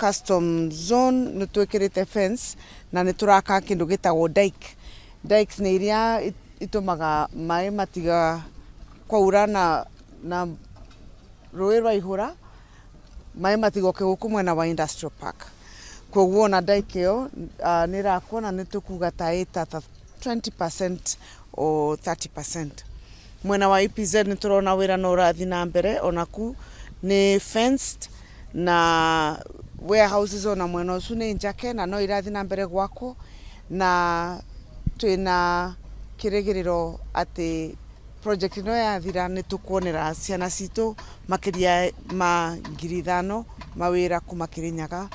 Custom zone nĩ twĩkĩrĩte fence na nĩ tũraka kĩndũ gĩtagwo dike. Dikes nĩ iria itũmaga maĩ matiga kwaura na rũĩ rwaihũra, maĩ matigoke gũkũ mwena wa Industrial Park. Koguo ona dike ĩyo nĩ ĩrakwo na nĩ tũkuga ta ĩta ta 20% or 30%. Mwena wa EPZ nĩ tũrona wĩra no ũrathiĩ na mbere, onaku nĩ fenced na warehouses, ona mwena ũcio nĩ njake na no irathiĩ na mbere gwakwo, na twĩna kĩrĩgĩrĩro atĩ project ĩno yathira nĩ tũkuonera ciana citũ makĩria ma 5,000 mawĩra kuma Kirinyaga.